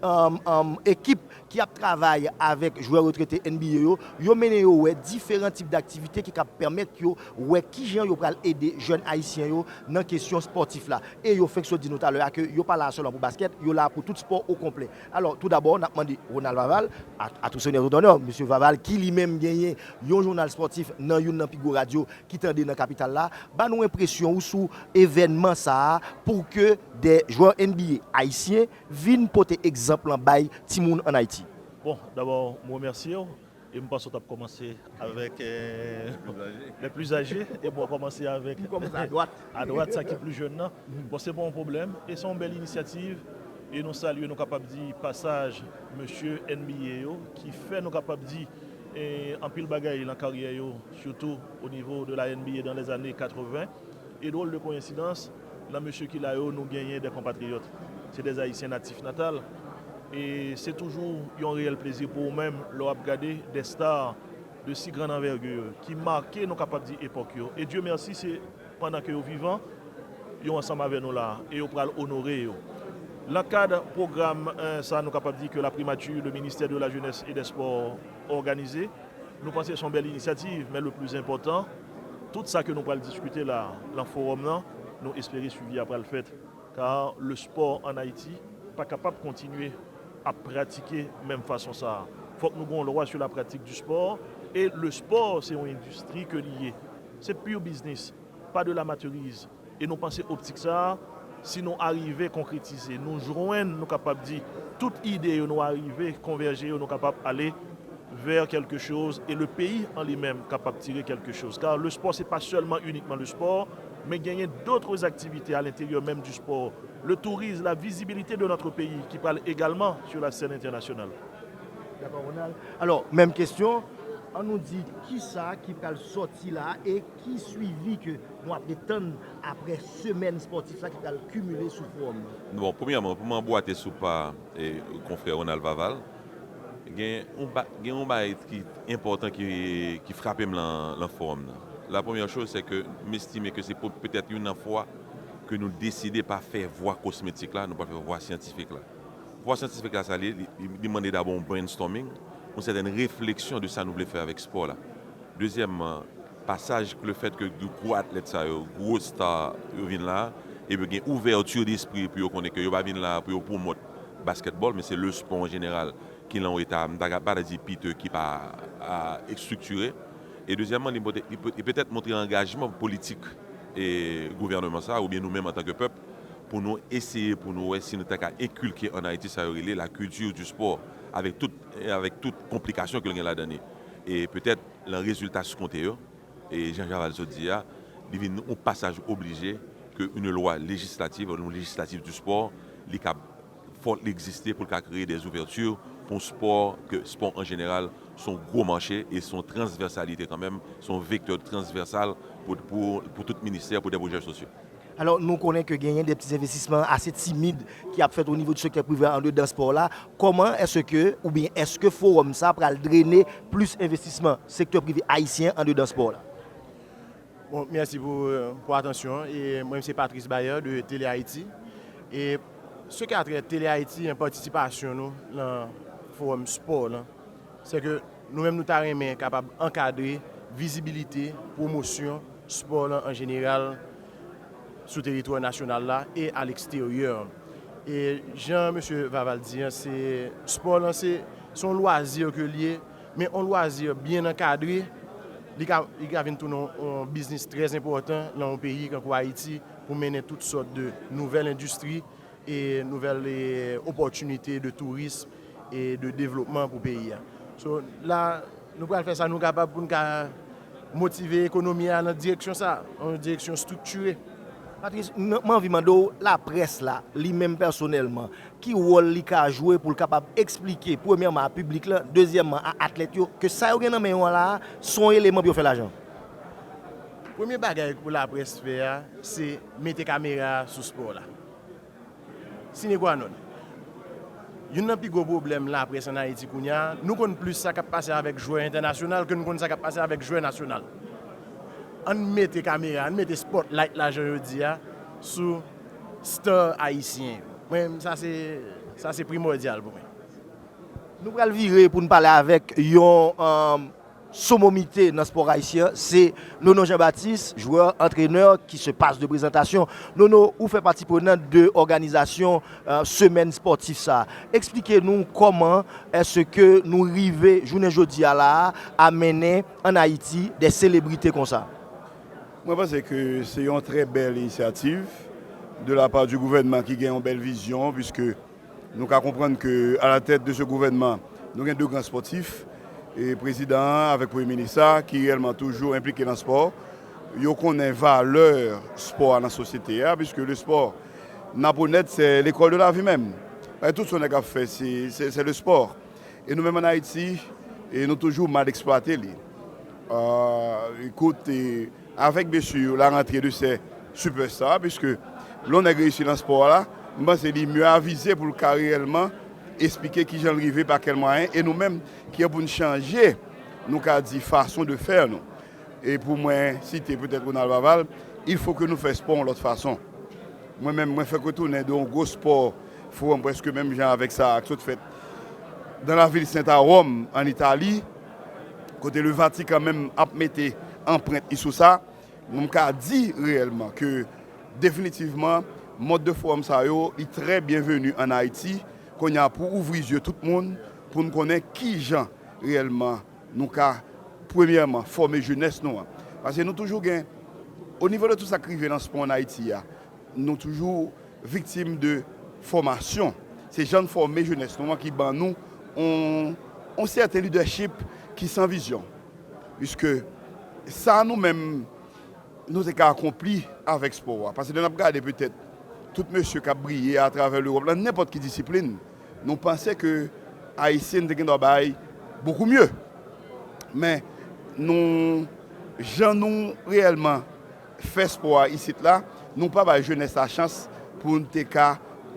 um, um, ekip ki ap travay avèk jwè retrete N B A yo, yo mennen yo wè diferan tip daktivite ki kab pèmèt yo wè kijan yo pral ede jèn ayisyen yo nan kesyon spòtif la. E yo fenk sot di nou talè a ke yo pa la sèlman pou baskèt, yo la pou tout spò okonplè. Alò, toudabò, n ap mande Ronald Vaval, à, à tout seigneur tout honneur, mesye Vaval, ki li menm genyen yon jounal spòtif nan youn nan pi gwo radyo ki tande nan kapital la, ba nou enpresyon ou sou evènman sa a pou ke de jwè N B A ayisyen vin pote egzanp lan bay timoun ann Ayiti. Bon, dabò, m remèsye w. E m panse w t ap kòmanse avèk euh, les plus âgés. E bon, kòmanse avèk. M kòmanse adwat. Adwat, sa ki pli jèn nan. Bon, se pa yon pwoblèm. E se yon bèl inisyativ. E nou salye, nou kapab di, pasaj mesye N B A yo, ki fè, nou kapab di, e, anpil bagay nan karyè yo, surtout au niveau de la N B A dans les années quatre-vingts. E dwòl de koyensidans, nan mesye ki la yo, nou genyen de konpatriyòt. Se de Ayisyen natif natal. E se toujou yon reyèl plezi pou ou menm lè w ap gade de star de si grande envergure ki make, nou kapab di, epòk yo. E Dye mèsi, se pandan ke yo vivan, yo ansanm avè nou la e yo pral onore yo. Nan kad pwogram euh, sa, nou kapab di ke la primati, le ministè de la jenès e dè spò òganize, nou panse se yon bèl inisyativ, men le plis enpòtan, tout sa ke nou pral diskite la nan fowòm nan, nou espere swivi a pral fèt. Kar le spò ann Ayiti pa kapab kontinye ap pratike menm fason sa a. Fòk nou gen yon lwa sur la pratique du sport. E le sport, se yon endistri ke li ye. Se pure business, pa de l'amateurisme. E nou panse optik sa a, si nou arive konkretize, nou jwenn, nou kapab di, tout ide yo, nou arive konvèje yo, nou kapab ale vers quelque chose et le pays en lui-même kapab tire quelque chose. Car le sport, c'est pas seulement uniquement le sport, mais gagner d'autres activités à l'intérieur même du sport. Le tourisme, la visibilité de notre pays qui parle également sur la scène internationale. Dakò, Ronald. Alò, menm kesyon, an nou di kisa ki pral sòti la e ki swivi ke nou ap tann apre semèn spòtif sa ki pral kimile sou fowòm nan? Bon, premyèman, pou m anbwate sou pa e, konfrè Ronald Vaval, gen yon ba, gen yon bagay ki enpòtan ki, ki frape m lan, lan fowòm nan. La premyè choz, se ke m estime ke se pou, petèt youn nan fwa ke nou deside pa fè vwa kosmetik la, nou pral fè vwa syantifik la. Vwa syantifik la, sa li, li, li mande dabò yon brainstorming, yon sètèn refleksyon de sa nou vle fè avèk spò la. Dezyèmman, pasaj, lefèt ke de gwo atlèt sa yo, gwo star yo vin la, epi gen ouvèti despri pou yo konnen ke yo pa vin la pou yo pwomòt baskètbòl, men se le sport en général ki lan yon eta, m ta ka pa di piteux, ki pa estriktire. E dezyèmman, li, li petèt montre angajman politik e gouvènman sa, oubyen nou menm antanke pèp, pou nou eseye, pou nou wè si nou ta ka enkilke ann Ayiti sa yo rele la culture du sport, avèk tout, avèk tout konplikasyon ke l gen ladan li. E petèt, lan rezilta eskonte yo, e jan Vaval sot di a, li vin yon pasaj oblije ke yon lwa lejislatif, yon lejislatif du sport, li ka fò li egziste pou l ka kreye des ouvertures pou yon spò, ke spò an jeneral, se yon gwo mache e se yon transvèsalite kanmenm, se yon vektè transvèsal pou, pou, pou tout ministè, pou de pwojè sosyo. Alò, nou konnen ke genyen de ti envestisman ase timid ki ap fèt o nivo di sektè prive a andedan spò la. Kòman èske, oubyen èske fowòm sa pral drene plis envestisman sektè prive ayisyen andedan spò la? Bon, mèsi pou, pou atansyon an. E mwen, se Patrice Bayer de Tele Haiti. E se ki atrè Tele Haiti an patisipasyon nou nan fowòm spò lan, se ke nou menm nou ta renmen kapab ankadre vizibilite, pwomosyon spò lan an jeneral sou teritwa nasyonal la e a leksteryè. E jan mesye Vaval di an, se spò lan se se yon lwazi ke l ye, men yon lwazi byen ankadre, li ka, li ka vin tounen yon, yon biznis trè enpòtan nan yon peyi kankou Ayiti pou mennen tout sòt de nouvèl endistri e nouvèl e, opòtinite de tourism e de devlopman pou peyi a. So, la, nou pral fè sa nou kapab pou n ka motive ekonomi a nan direksyon sa, nan direksyon estriktire. Patrice, m, m anvi mande w, laprès la, li menm pèsonèlman, ki wòl li ka jwe pou l kapab eksplike, premyèman a piblik lan, dezyèmman a atlèt yo, ke sa yo gen nan men yo an la a, se yon eleman pou yo fè lajan? Premye bagay pou laprès fè a, se mete kamera a sou spò la. Sine qua non. Youn nan pi gwo pwoblèm laprès ann Ayiti kounye a, nou konn plis sa k ap pase avèk jwè entènasyonal ke nou konn sa k ap pase avèk jwè nasyonal. Ann mete kamera, ann mete spotlight la jan yo di a, sou star ayisyen yo. Mwen, sa se, sa se primòdyal pou mwen. Nou pral vire pou n pale avèk yon, um, somomite nan spò ayisyen an, se Nono Jean Baptiste, jwè, antrenè, ki se pas de prezantasyon. Nono, ou fè pati prenant de òganizasyon, uh, semèn spòtif sa a. Eksplike nou kòman èske nou rive jounen jodi a la a, a mennen ann Ayiti de selebrite konsa. Mwen panse ke se yon trè bèl inisyativ de la part du gouvènman ki gen yon bèl vizyon, puiske nou ka konprann ke à la tête de ce gouvernement, nou gen de gran spòtif, e prezidan an avèk premye minis la ki reyèlman toujou enplike nan spò. Yo konnen valè spò a nan sosyete a, puiske le sport, n ap onèt, se lekòl de lavi menm. Paske tout sa nèg ap fè, se, se, se le sport. E nou menm ann Ayiti, e nou toujou mal eksplwate li. Euh, kote, avèk byensi la rantre de sè sipèsta, piske lè yon nèg reyisi nan spò a la, m panse li mye avize pou l ka reyèlman esplike kijan l rive, pa kèl mwayen, e nou menm ki gen pou n chanje, nou ka di, fason de fè nou. E pou mwen site petèt Ronald Vaval, il faut que nou fè spò yon lòt fason. Mwen menm, mwen fèk retounen de yon gwo spò, fowòm prèske menm jan avèk sa k sot fèt dans la ville Sainte à Rome, an Itali, kote le Vatican menm ap mete anprent li sou sa. Mwen m ka di reyèlman ke definitivman, mòd de fowòm sa yo, li trè byenveni ann Ayiti. Kounye a, pou ouvri zye tout moun, pou n konnen kijan reyèlman nou ka, premyèman, fòme jenès nou an. Paske nou toujou gen, o nivo de tout sa k rive nan spò ann Ayiti a, nou toujou viktim de fòmasyon. Se jan n fòme jenès nou an ki ban nou on, on sèten lidèchip ki san vizyon. Piske sa nou menm, nou te ka akonpli avèk spò a. Paske lè n ap gade petèt tout mesye k ap briye atravè Lewòp lan, nenpòt ki disiplin, nou panse ke Ayisyen te gendwa bay bokou mye. Men nou, jan nou reyèlman fè spò a isit la, nou pa bay jenès la chans pou n te ka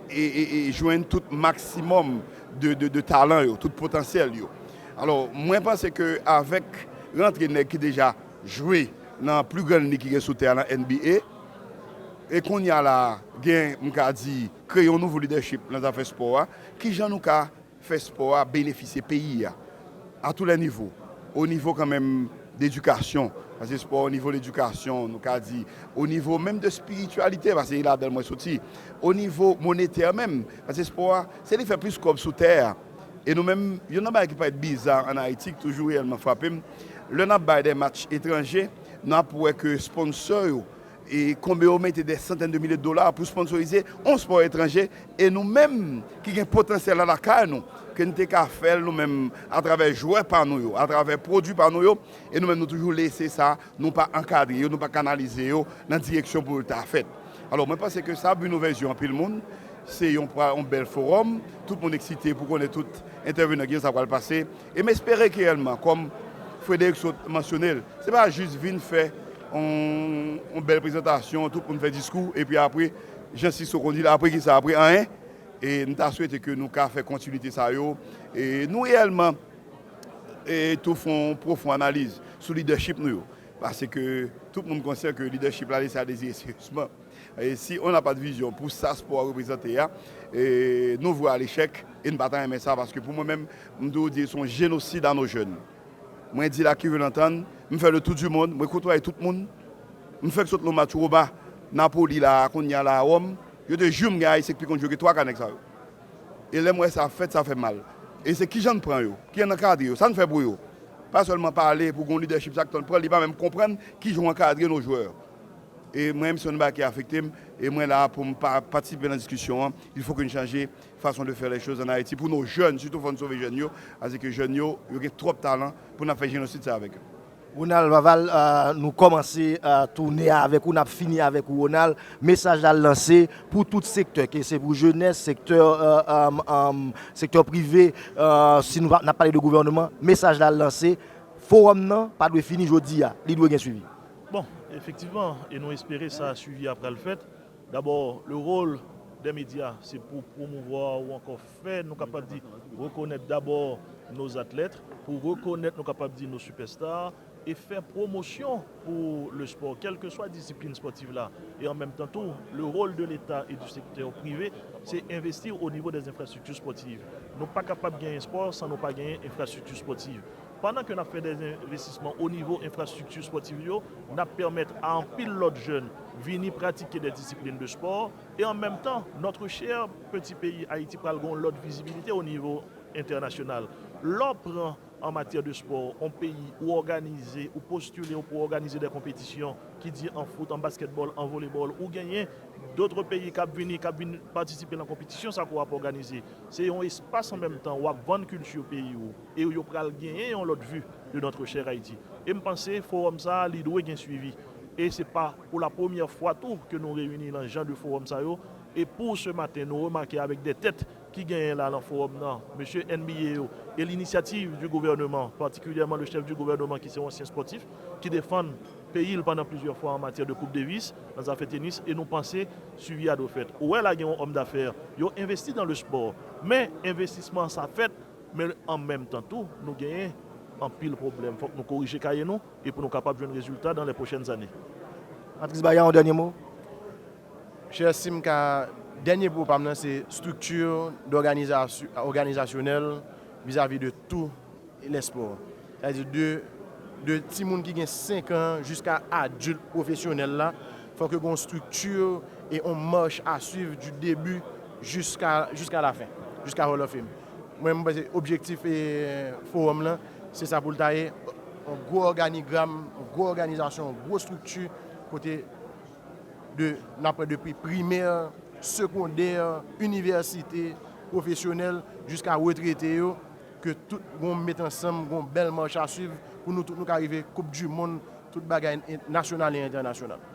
e, e, e jwenn tout maksimòm de, de, de talan yo, tout potansyèl yo. Alò, mwen panse ke avèk rantre nèg ki deja jwe nan pli grann lig ki gen sou tè a, nan N B A, e kounye a la, gen, m ka di, kreye yon nouvo lidèchip nan zafè spò a, kijan nou ka fè spò a benefisye peyi a, à tous les niveaux, o nivo kanmenm de edikasyon, paske spò o nivo ledikasyon, nou ka di, o nivo menm de espirityalite, paske e ladan l mwen soti, o nivo monetè menm, paske spò a, se li k fè plis kòb sou tè a. E nou menm, youn nan bagay ki parèt biza ann Ayiti, ki toujou reyèlman frape m, lè n ap bay de match etranje, n ap wè ke sponsò yo, e konbyen yo mete de santèn de milye de dola pou sponsorize yon spò etranje, e nou menm ki gen potansyèl la lakay nou, ke n te ka fè l nou menm atravè jwè pa nou yo, atravè pwodui pa nou yo, e nou menm nou toujou lese sa, nou pa ankadre yo, nou pa kanalize yo nan direksyon pou yo ta fèt. Alò, mwen panse ke sa, Bruno Vergyon, anpil moun, se yon, yon bèl fowòm, tout moun eksite pou konnen tout entèvenan ki jan sa pral pase, e m espere ke reyèlman, kòm Frédéric sot mansyone l, se pa jis vin fè yon, yon bèl prezantasyon, tout moun fè diskou, epi apre, jan Siso konn di l, apre kisa, apre anyen, e m ta swete ke nou ka fè kontinite sa yo, e nou reyèlman, e tou fè yon pwofon analiz sou lidèchip nou yo. Paske tout moun konsyan ke lidèchip la lese a dezire seryezman. E si on n'a pas de vision pou sa spò a reprezante a, e nou vwe a lechèk, e n pa ta renmen sa, paske pou mwen menm, m toujou di se yon jenosid a nos jeunes. Mwen di la ki vle antann, m fè le tour du monde, mwen koutwaye tout moun, m fèk sot nan match Roma, Napoli la, kounye a la, Rome, yo te jure m gen Ayisyen ki pi konn jwe ke twa ka nèg sa yo. E lè m wè sa ap fèt, sa fè m mal. E se kijan n pran yo, kijan n ankadre yo, sa n fè pou yo. Pa sèlman pale pou gen yon lidèchip sa k tann pran, li pa menm konprann kijan w ankadre nos joueurs. E mwen menm se yon bagay ki afekte m, e mwen la pou m pa patisipe nan diskisyon an, il faut que n chanje façon de faire les choses en Haïti pou nos jeunes, sitou fò n sove jèn yo, paske jèn yo, yo gen twòp talan pou n ap fè jenosid sa avèk yo. Ronald Vaval, euh, nou kòmanse, euh, tounen an avèk ou, n ap fini avèk ou, Ronald. Mesaj la l lanse pou tout sektè, ke se pou jenès, sektè, euh, euh, euh, sektè prive, euh, si nou pa, n ap pale de gouvènman, mesaj la l lanse, fowòm nan pa dwe fini jodi a, li dwe gen swivi. Bon, efektivman, e nou espere sa swivi a pral fèt. D'abord, le rôle des médias, c'est pour promouvoir ou encore faire, nous capables de reconnaître d'abord nos athlètes, pour reconnaître, nous capables de dire, nos superstars, et faire promotion pour le sport, quelle que soit discipline sportive là. Et en même temps, tout, le rôle de l'État et du secteur privé, c'est investir au niveau des infrastructures sportives. Nou pa kapab genyen spò san nou pa genyen enfrastrikti spòtiv. Pandan ke n ap fè de envestisman o nivo enfrastrikti spòtiv yo, n ap pèmèt a anpil lòt jèn vini pratike de disiplin de spò, e an menm tan, notre cher petit pays Ayiti pral gen yon lòt vizibilite o nivo entènasyonal. Lè w pran an matyè de spò, yon peyi ou òganize, ou postile ou pou òganize de konpetisyon, ki di an foot, an baskètbòl, an volebòl, ou genyen dòt peyi k ap vini, k ap vin patisipe nan konpetisyon sa ke w ap òganize. Se yon espas an menm tan w ap vann kilti peyi w, e yo pral genyen yon lòt vi de notre cher Haïti. E m panse fowòm sa a, li dwe gen swivi. E se pa pou la premyè fwa tou ke nou reyini nan jan de fowòm sa yo. E pou se maten, nou remake avèk de tèt ki genyen la nan fowòm nan, mesye N B A yo, e l'initiative du gouvernement, particulièrement le chef du gouvernement ki se yon ansyen spòtif, ki defann peyi l pandan plizyè fwa an matyè de Coupe Davis, nan zafè tenis, e nou panse swivi a dwe fèt. Ou wè la gen yon òm dafè, yo envesti dans le sport, men envestisman sa fèt, men an menm tan tou, nou genyen anpil pwoblèm. Fòk nou korije kaye nou, e pou nou kapab jwenn rezilta dans les prochaines années. Patrice Barrière, yon dènye mo. Chè Simka, dènye mo pa m nan se strikti dòganizasyon, òganizasyonèl vizavi de tou lè spò. Sètadi de, de timoun ki gen senk an jiska adilt pwofesyonèl la, fòk yo gen yon strikti e yon mach a swiv du début jusqu'à, jusqu'à la fin, jusqu'à Hall of Fame. Mwen, mwen panse objektif e fowòm lan, se sa pou l ta ye, yon gwo òganigram, yon gwo òganizasyon, yon gwo strikti kote de, n ap pran depi primè, segondè, inivèsite, pwofesyonèl, jiska retrete yo, ke tout gon met ansanm, gon bèl mach a swiv pou nou tout nou ka rive Koup di Mond, tout bagay nasyonal e entènasyonal.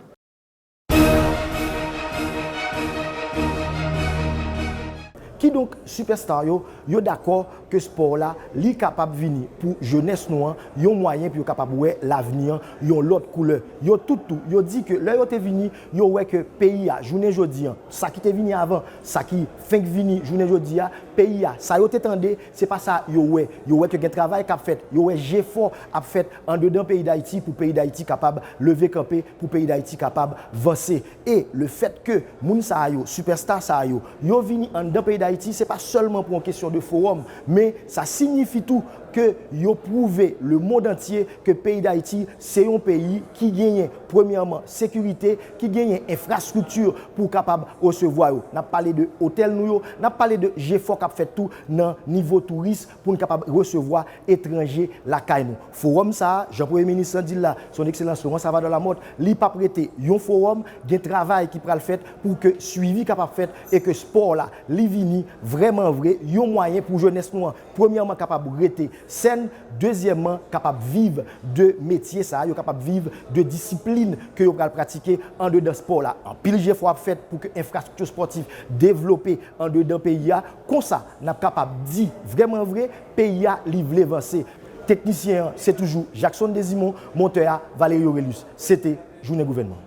Kidonk, sipèsta yo, yo dakò ke spò la, li kapab vini pou jenès nou an yon mwayen pou yo kapab wè lavni an yon lòt koulè. Yo tout tou, yo di ke lè yo te vini, yo wè ke peyi a, jounen jodi an, sa ki te vini avan, sa ki fenk vini jounen jodi a, peyi a, sa yo te tande, se pa sa yo wè. Yo wè ke gen travay k ap fèt, yo wè jefò ap fèt andedan peyi Dayiti pou peyi Dayiti kapab leve kanpe, pou peyi Dayiti kapab vanse. E lefèt ke moun sa a yo, sipèsta sa a yo, yo vini anndan peyi Dayiti, se pa sèlman pou yon kesyon de fowòm, men sa siyifi tou ke yo pwouve lemonn antye ke peyi Dayiti se yon peyi ki genyen, premyèman, sekirite, ki genyen enfrastrikti pou kapab resevwa yo. N ap pale de otèl nou yo, n ap pale de jefò k ap fèt tou nan nivo touris pou n kapab resevwa etranje lakay nou. Fowòm sa a, jan Premye Minis lan di l la, Son Ekselans Laurent Salvador Lamothe, li p ap rete yon fowòm, gen travay ki pral fèt pou ke swivi kapab fèt e ke spò la, li vini vrèman vre yon mwayen pou jenès nou an, premyèman, kapab rete sèn, dezyèmman, kapab viv de metye sa a, yo kapab viv de disiplin ke yo pral pratike andedan spò la. Anpil jefò ap fèt pou ke enfrastrikti spòtif devlope andedan peyi a. Konsa, n ap kapab di, vrèman vre, peyi a, li vle vanse. Teknisyen an, se toujou Jackson Desimon, montè a, Valerio Relus. Se te Jounen Gouvènman.